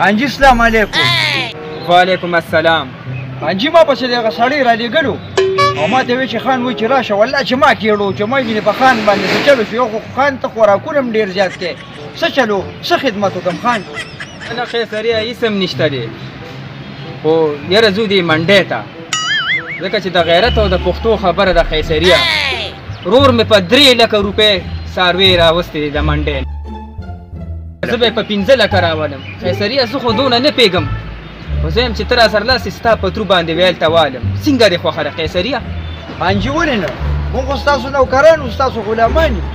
انجي سلام علیکم. وعلیکم السلام. انجي ما پسې دغه سړی رالیږلو او ما ته ویې چې خان وایي چې راشه، والله چې ما کېړو چې ما یې په خان باندې څه چلو شو، یو خو خان ته خوراکونه هم ډېر زیات کې، څه چلو څه خدمت وکړم خان؟ نه قیصریه هېڅ هم نشته دی، خو یاره ځو دې منډۍ ته، ځکه چې د غیرت او د پښتو خبره ده. قیصریه ورور مې په 3 لکه روپۍ څاروی راوستې دی د منډۍ، زه به یې په 5 لکه راولم. قیصریه زه خو دونه نه پوهېږم، خو زه یم چې ته راسره لاس ستا په ترو باندې ویل ته والم. څنګه دې خوښه ده قیصریه؟ انجي ولې نه، موږ خو ستاسو نوکران یو، ستاسو غلامان یو،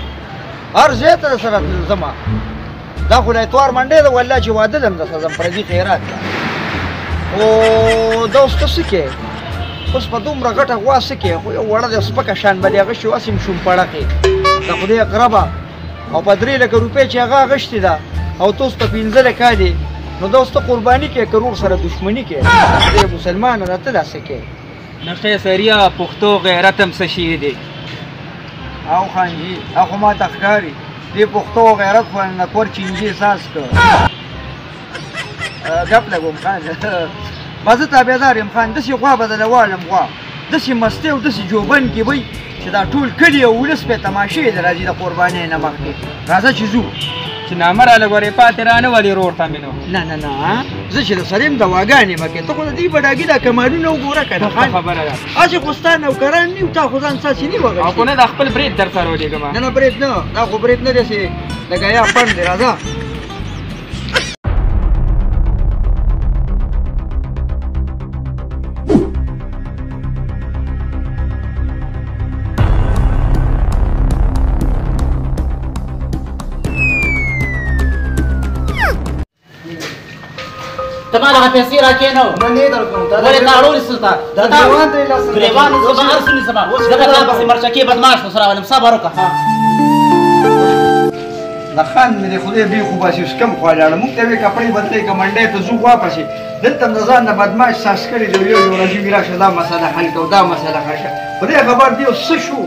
هر ځای ته درسره ځمه. دا خو د اتوار منډۍ ده، والله چې واده ده هم درسره ځم، پردي خیرات ده. خو دا اوس ته څه کوې؟ اوس په دومره غټه غوا څه کوې؟ خو یو وړه دی سپکه شان به دې هغه شي، هسې هم شوم پړقې د خدای غربه، او په 3 لکه روپۍ چې هغه اخیستې ده او ته اوس په 5 لکه دی، نو دا اوس ته قرباني کوې که ورور سره دښمني کوې؟ خدای مسلمانه ده، ته دا څه کوې؟ نه قیصریه پښتو غیرت هم څه شی دی. او خان جي دا خو ما ته ښکاري دې پښتو غیرت خو نه کور چینجي احساس کړ. ګپ لګوم خان، ما زه تابعدار یم خان، داسې غوا به درله والم، غوا داسې مستې او داسې جوبن کې وي چې دا ټول کلي او ولس پرې تماشې له راځي د قربانۍ نه مخکې. راځه چې ځو. چې نامه راله ګورې پاتې رانه ولې ورور ته مې نو. نه نه نه، زه چې د سره یم دواګانې مه کوې، ته خو د دې بډاګي دا کمالونه وګوره که نه خان. خبره ده، هسې خو ستا نوکران نه یو، تا خو ځان ستاسې نه وي او که نه دا خپل برېت در سره ولېږم. نه نه برېت نه، دا خو برېت نه دی، هسې د ګیا پنډ دی. راځه. ته ما دغه پیسې راکې نه نه نه درکوم. ولې تا اړولې څه تا؟ دا ګریوان دی لاس ګریوان زما هر څه نیسم، زه به تا پسې مرچکې بدمعاش خو سره راولم. صبر وکړه. د خان مې د خدای بېخ وباسي، اوس کوم خوا لاړم؟ موږ ته وې کپړې بدلې که منډۍ ته ځو غوا پسې، دلته هم د ځان نه بدمعاش ساز کړی دی، یو یو راځي وي راشه دا مسله حل کړه او دا مسله حل کړه. خدای خبر دی اوس څه شو.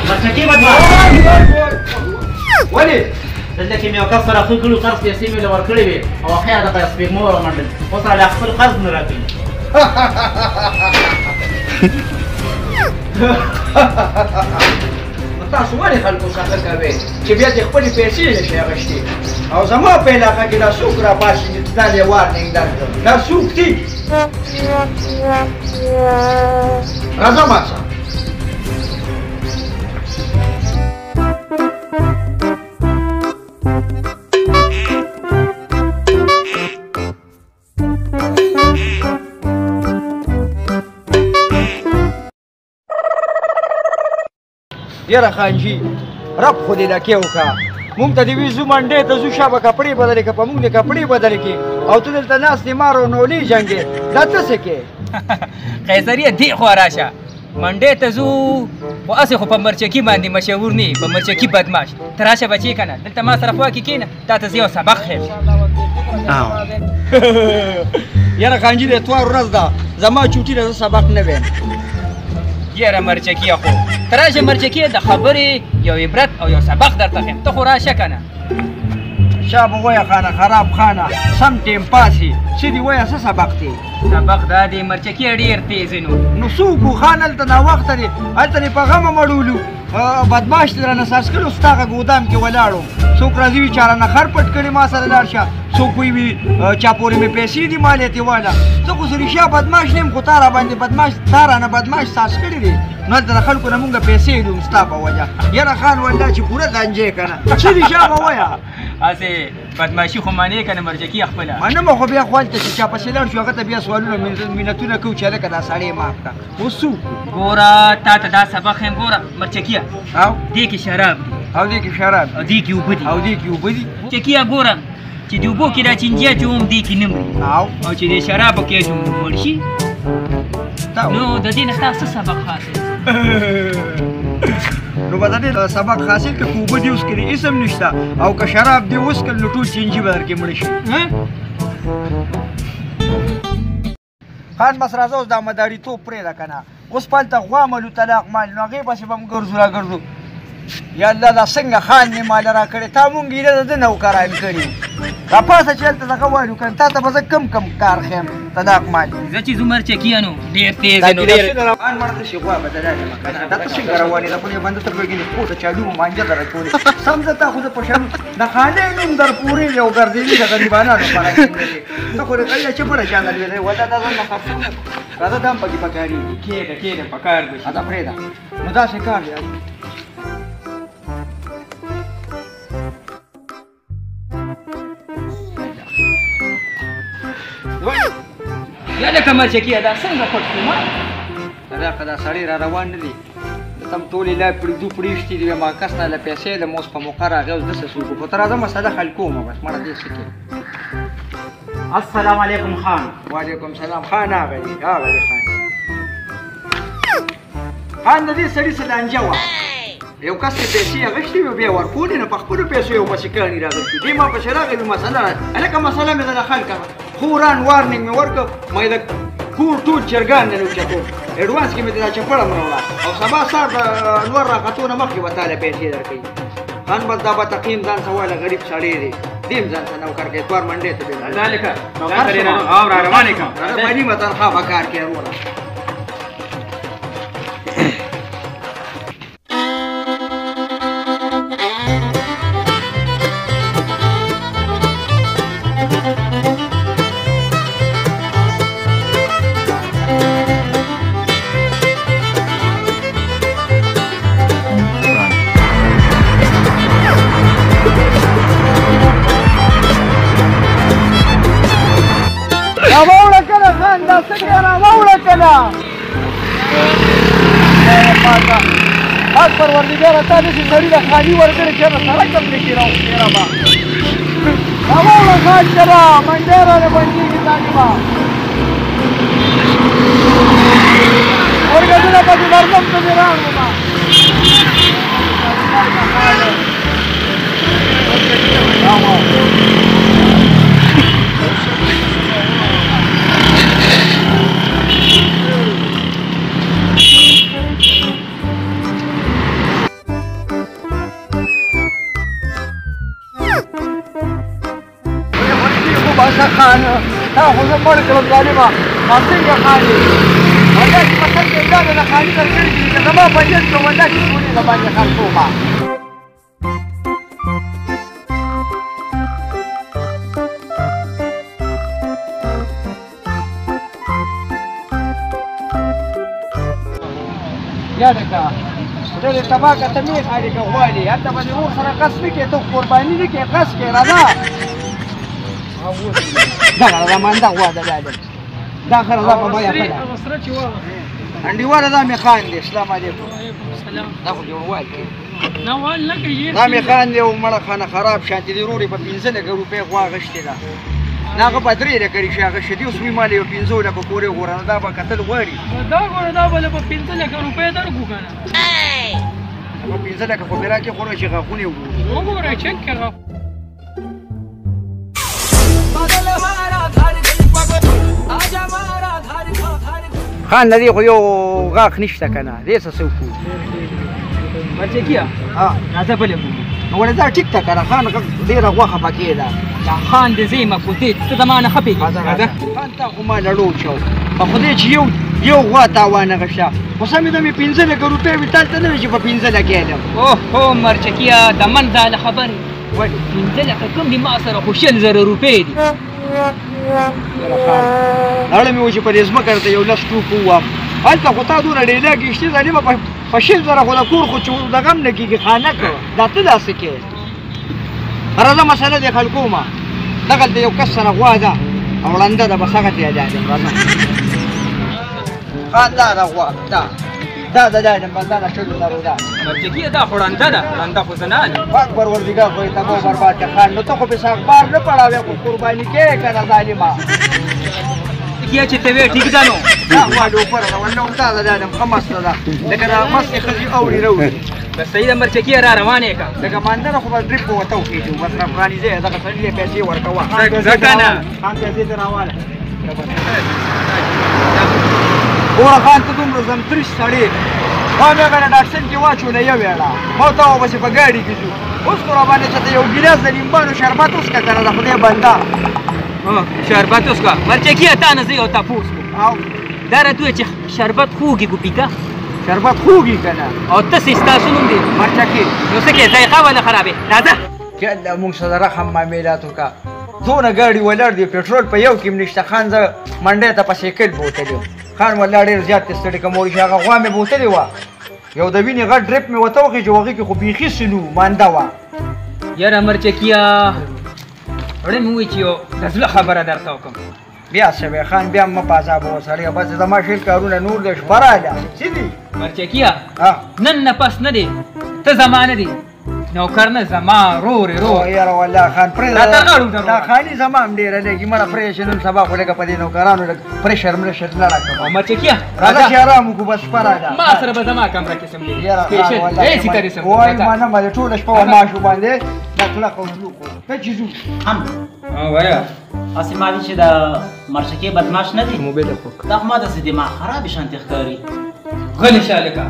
مرچکې بدمعاش ولې؟ دلته کې مې یو کس سره ښه کړو، قرض پیسې مې له ورکړې وې او هغه د سپېږمو ومنډل، اوس راله خپل قرض نه راکوي. نو تاسو ولې خلکو څخه کوئ چې بیا دې خپلې پیسې نه شي اخیستې؟ او زما په علاقه کې دا څوک راپاڅي چې دا دې وارنینګ درکړم، دا څوک دي؟ راځه ما سره. یاره خانجي رب خو دې لکې وکړه، مونږ ته دې وي ځو منډۍ ته ځو، شابه کپړې بدلې کړه، په مونږ دې کپړې بدلې کړې او ته دلته ناست دې مار او نولې جنګې، دا ته څه کوې؟ قیصریه دې خوا راشه، منډۍ ته ځو، خو هسې خو په مرچکي باندې مشهور نه په مرچکي بدمعاش. ته راشه بچې که نه، دلته ما سره خوا کې کښېنه، تا ته زه یو سبق ښیم. یاره خانجي د اتوار ورځ ده، زما چوټي ده، زه سبق نه وایم. یاره مرچکیه خو ته راشه مرچکیه، د خبرې یو عبرت او یو سبق درته ښیم، ته خو راشه که نه. شابه وایه خانه خراب خانه، سم ټیم پاسې څه دي وایه، څه سبق دی؟ سبق دا دی مرچکیه ډېر تېز نو. نو څوک و خان هلته ناوخته دی، هلته دې په غمه مړولو، بدمعاش دې رانه ساز کړی، ستا هغه ګودام کې ولاړو، څوک راځي وي چا رانه خر پټ کړی ما سره لاړ شه، څوک وایي وي چا پورې مې پیسې دي مال یې ترې واله. زه خو رښتیا بدمعاش نه یم، خو تا راباندې بدمعاش، تا رانه بدمعاش ساز کړی دی، نو هلته د خلکو نه مونږ پیسې لوم ستا په وجه. یاره خان والله چې پوره لانجې که نه، څه دي شابه وایه؟ هسې بدمعاشي خو منې که نه مرچکیه خپله؟ منمه، خو بیا خو هلته چې چا پسې لاړ شو هغه ته بیا سوالونه منتونه کوو چې هلکه دا سړی معاف کړه. اوس څه وکړو؟ ګوره تا ته دا سبق ښیم، ګوره مرچکیه، او دې کې شراب دي، او دې کې شراب او دې کې اوبه دي، او دې کې اوبه دي. مرچکیه ګوره چې د اوبو کې دا چینجی اچوم دې کې نه مري، او چې د شرابو کې اچوم نو مړ شي. نو د دې نه ستا څه سبق حاصل؟ نو به د دې سبق حاصل که اوبه دې وڅکلې هېڅ هم نشته، او که شراب دې وڅکل نو ټول چینجي به درکې مړه شي. خان بس راځه اوس دا مداریتوب پرېږده که نه، اوس په هلته غوا ملو طلاق مال، نو هغې پسې به موږ ګرځو راګرځو. یا الله دا څنګه خان مې ماله راکړی، تا مونږ هیله د ده نوکران کړي. راپاڅه چې هلته دغه والو که نه، تا ته به زه کم کم کار ښیم. طلاق مال زه چې ځو مرچکیه نو ډېر تېز نو ډېر روان مړه شي. غوا به دلاله مه که نه، دا ته څنګه روان یې؟ دا خو دې بنده ته پوهېږي، پښو ته چالو مو مانجه در اچولې. سم زه تا خو زه په شان د خانې نوم در پورې دی او ګرځېدلي د غریبانانو په رنګ ته خو دې کله چې بله چا نه لوېدی. والله دا ځان نه خرڅوم، راځه دا هم پکې پکارېږي. کښېنه کښېنه، پکار به شي. دا پرېږده نو داسې کار دی. یا لکه مرچکیه دا څنګه پټ شو؟ ما دا دا سړی را روان نه دی، تم ټولې لا پړې دو پړېشتې دي. ما کس نه له پیسې له اوس په موقع راغی، اوس داسې څوک خو ته راځه مسله حل کومه بس. مړه دې څه کې. السلام علیکم خان. وعلیکم سلام خان. هغه دی هغه دی خان. خان د دې سړي څه لانجه وه، یو کس یې پیسې اخیستې وې بیا ورکولې نه، په خپلو پیسو یو پسې کاڼي راغلي. دې ما پسې راغی، مسله هلکه مسله مې درته حل کړه. خوران وارنینګ مې ورکړ، ما یې د کور ټول چرګان نه اوچتول، اډوانس کې مې دا چپړه هم راوړه او سبا سهار د لمر راختو نه مخکې به تا له پیسې درکوي. خان بس دا به تقیم ځان څه واله، غریب سړی دی، دې هم ځان څه نوکر کوي. اتوار منډې ته به راځه لکه او را روان یې کړم. راځه په نیمه تنخوا به کار کوې وروره. راوړه کنه خان، دا څنګه راوړه کنه؟ پاک پروردګاره تا داسې سړي له خالي ورکړې چې هغه سړک هم نه کي راوښتې. ربه راوړه خان کنه، منډی رانه بندېږي ظالمه. ورګدونه پسې درځم ته دې راغلم. خان تا خو زه مړ کړم ظالمه، دا څنګه خان یې؟ والله چې په سر کې دا د خالي درکړي دي، که زما په نیت کې والله چې ټولې د باندې خرڅومه. یا لکه خدای دې تباه کړه، ته مې خالي که غواړې هلته به دې ورور سره قص نه کړې، ته قرباني نه کړې، قص کړې. راځه دغه دا مانده غوا ده لاله، دا خره دا په بیه خره انډیواله. دا مې خان دی. اسلام علیکم. دا خو جوړوال کوي دا مې خان دی. او مړه خانه خراب شانتې دی. ورور یې په 5 لکه روپۍ غوا اخیستې ده، نه هغه په 3 لکه ریښه اخیستې دي. اوس وایي ما له یو 5 لکو پورې وګوره، نو دا به کتل غواړي. دا ګوره دا به له په 5 لکه روپۍ درکړو که نه؟ په 5 لکه خو مې راکړې، خو چې غاښونه یې وګورو. وګوره چک کړه. خان د دې خو یو غاښ نشته که نه، دې څه څه وکړو؟ مرچکیه راځه بله وګورو. نو ولې دا ټیک ده که نه خان؟ ډېره غوښه پکې ده. دا خان دې زه یم کوتې، ته زما نه ښه پوهېږې. راځه خان، تا خو ما لړو چو په خدای چې یو یو غوا تا وانه غشته، خو سمې ده مې 5 لکه روپۍ وي، تلته نه وي چې په 5 لکه یې لم. اوهو مرچکیه د من ځاله خبرې. ولې 5 لکه کوم دي؟ ما سره خو 20,000 روپۍ دي. اړه مې و چې په دې ځمکه درته یو لس ټوک ووهم، هلته خو تا دومره ډېله کښتې ظالمه په 20,000 خو د کور خو چې د غم نه کېږي خانه که دا ته داسې کې. راځه مسله دې حل کومه. دغلته یو کس سره غوا ده او ړنده ده، بس هغه ته یې لاړم. راځه خان، دا ده غوا، دا دا ده دا ده بس دا د 20,000 ده. مرچکیه دا خو ړنده ده، ړنده خو زه نه اخلم. پاک پروردګار خو یې تباه برباد کړه خان، نو ته خو پې اخبار نه پړاوې، خو قرباني کوې که نه ظالمه. کیه چې ته وې ټیک ده نو. دا غوا ډوپره ده، والله همدا ده دا ښه مسته ده، لکه دا مستې ښځې اوړي راوړي. بس صحیح ده مرچکیه را روان یې که. لکه ماندنه خو به ډرپ په ورته وخېژو، بس را پرانیزې دغه سړي له پیسې ورکوه. ځه که نه. خان پیسې دې راواله. ګوره خان ته دومره زمترش سړی ما مې هغه ډاټسن کې واچوله یو ویړه ما ته ورپسې په ګاډي کې ځو اوس خو راباندې چې ته یو ګیلاس د لیمبانو شربت وڅښه که نه د خدای بنده شربت وڅښه مرچکیه تا نه زه یو تپوس کوم دا راته ووایه چې شربت خوږي کو پیکه شربت خوږي که نه او ته څه ستاسو نوم دی مرچکې نو څه کې ذایقه وله خرابې راځه چې الله موږ سره رحم معاملات وکړه څونه ګاډي ولاړ دي پټرول په یو کې هم نشته خان زه منډۍ ته په سایکل بوتلی وم خان والله ډېر زیات دی ستړی که مور شي هغه غوا مې بوتلې وه یو د وینې غټ ډرپ مې ورته وکړ چې هغې کې خو بیخي څه نه وو مانده وه یاره مرچکیه وړې مې ووایي چې یو د زړه خبره درته وکړم بیا څه وایې خان بیا مه په عذابوه سړیه بس زما شل کارونه نور دی شپه راله څه دي مرچکیه نن نه پس نه دی ته زما نه دی نوکر نه زما رور رور یاره والله خان پرېږده راته غاړو دا خاني زما هم ډېره لګي مړه پرېږده چې نن سبا خو لږه په دې نوکرانو لږ پرېشر مرشر نه راکړم مرچکیه راځه چې ارام وکړو بس شپه راله ما سره به زما کمره کې سملېږي یاره خان والله وایي ما نه ما ټوله شپه وه ماشو باندې دا کلک او تلو ته چې ځو هم وایه هسې ما دي چې د مرچکې بدماش نه دی دا خو ما داسې دماغ خرابې شانتې ښکاري غلی شه هلکه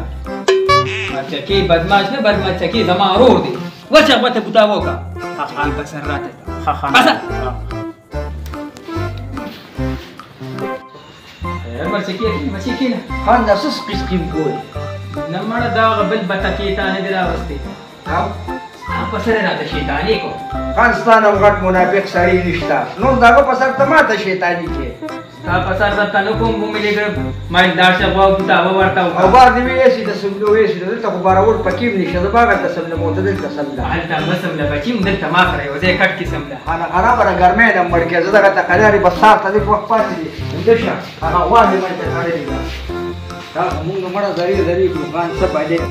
مرچکې بدماش نه بد مرچکې زما ورور دی ورشه غوا ته بوتا وکړه خان په سر راته بسه مرچکې کښېنه بچې کښېنه خان دا څه سقي سقي کوې نه مړه دا هغه بل بتکې تا نه دی راوستی ستا په سر یې راته شیطاني کو خان ستا نه غټ منافق سړی نشته نور د هغه په سر ته ما ته شیطاني کې ستا په سر درته نه کوم ومې لیده ما یې لاړ شه غوا بوتاوه ورته وکړه او بار دې وي هسې د سملو هسې دلته خو بارول پکې هم نشته زه باغ هلته سملم او ته دلته سمله هلته مه سمله بچي دلته ما سره یو ځای کټ کې سمله خانه خرابه ده ګرمۍ نه مړ کړې زه دغه تقلارې بس سهار ته لږ وخت پاتې دی ویده شه هغه غوا مې منځ ته تړلې ده دا خو مونږ مړه ذرې ذرې کړو خان څه بلې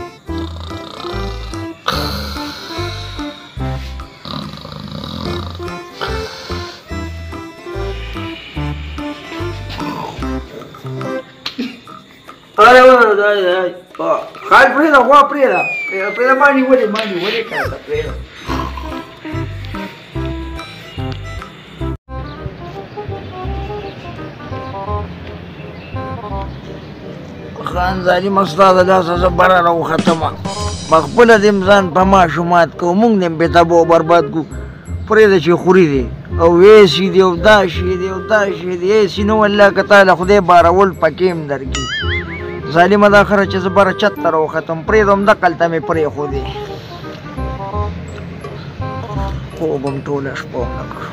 خان پرېږده غوا پرېږده پرېږده ما نیولې ما نیولې که نه پرېږده خان ظالمه ستا د لاسه زه بره راوختمه په خپله دې هم ځان په ماشو مات کړو موږ دې هم بې تباه برباد کړو پرېږده چې خوري دې او ویسي دې او دا شی دی او دا شی دی هسې نه والله که تا له خدای بارول پکې هم درکړي ظالمه دا خره چې زه بره چت ته راوختم پرېږده همدقلته مې پرېښودې خوب هم ټوله شپه ونه کړو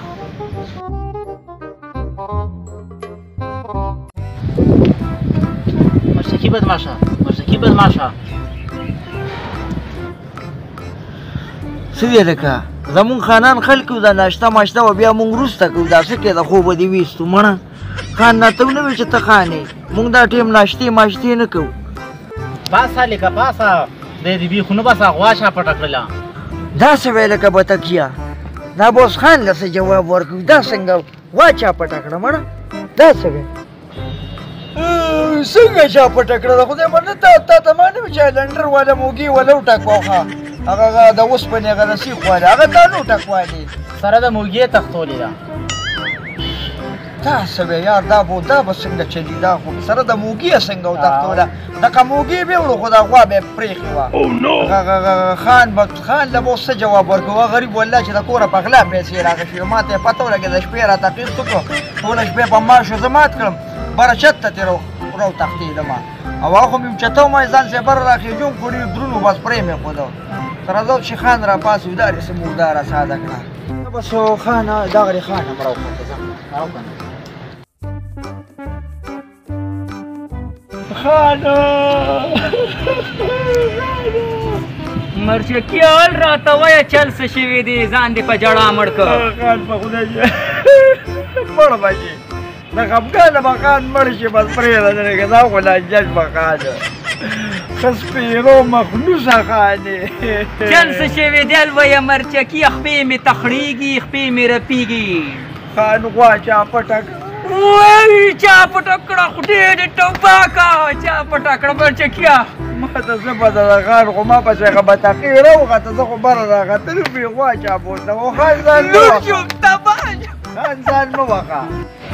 مرچکي بدماشه مرچکي بدماشه څه دی لکه زمونږ خانان خلک دا ناشته ماشته وه بیا مونږ وروسته کوو دا څه کې د خوبه دې ویستو مړه خان راته ونه ویل چې ته خان یې مونږ دا ټیم ناشتې ماشتې نه کوو پاسه لکه پاسه دی دې بیخ نه باسه غوا چا پټه کړله دا څه وایې لکه بتکیه دا به اوس خان له څه جواب ورکړو دا څنګه غوا چا پټه کړه مړه دا څه وایې څنګه چا پټه کړه د خدای مننه تا ته ما نه وي چې لنډر والا موږي والا وټکوخه هغه د اوسپنې هغه د سیخ والا هغه تا نه وټکوالې سره د موږي تښتولې ده دا څه وایې یار دا به دا به څنګه چلي دا خو سره د موږي یې څنګه وتښتوله دغه موږي به وړو خو دا غوا به یې پرېښې وه خان به خان له به اوس څه جواب ورکړو هغه غریب والله چې د کوره په غلا پیسې راغلې ما ته یې پته ولګېده شپې راته قسط وکړو ټوله شپه په ما شو زه مات کړم بره چت ته ترې راوتښتېدم او هغه خو مې اوچته وم ځان سره بره راخېژوم خو ډېر درون و بس پرې مې ښوده تر زه چې خان راپاڅېد دا دې څه مرداره ساده کړه بس خان دغه دې خان هم راوخته ځه خانه مرچکیه ول راته وایه چل څه شوي دي ځان دې په ژړا مړ کړ خان په خدای مړ به شي د خفګانه به خان مړ شي بس پرېږده نه دا خو لانجه شوه خان ښه سپېرو مخلوصه خان یې چل څه شوي دي وایه مرچکیه خپې مې تخړېږي خپې مې رپېږي خان غوا چا پټه کړه وای چا پټه کړه خدای دې توبه کا چا پټه کړه مرچکیه ما ته څه پته ده خان خو ما پسې هغه بتاقې راوخته زه خو بره راختلی وم بې غوا چا بوتله خو خان ځان لور شوم تباه شوم. خان ځان مه وخه،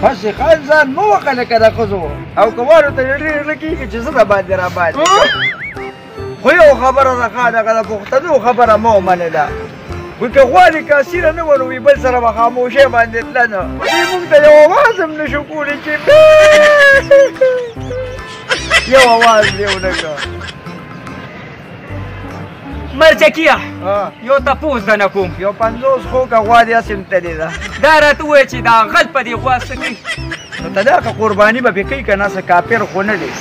هسې خان ځان مه وخه لکه د ښځو او که وارو ته ډېر نه کېږي چې زه درباندې راباندې. خو یو خبره ده ښه، دغه د پښتنو خبره مه ومنله، وایي که غوا دې کاسیره نه وه نو وي بل سره به خاموشۍ باندې تله نه. دوی موږ ته یو اواز هم نه شو کولی چې یو اواز دې ونه کړ. مرچکیه یو تپوس درنه کوم. یو 50 خو که غوا دې هسې هم تللې ده. دا راته ووایه چې دا غل په دې غوا څه کوي؟ نو ته دغه قرباني به پرې کوي که نه، څه کافر خو نه دی.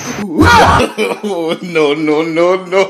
No, no, no, no.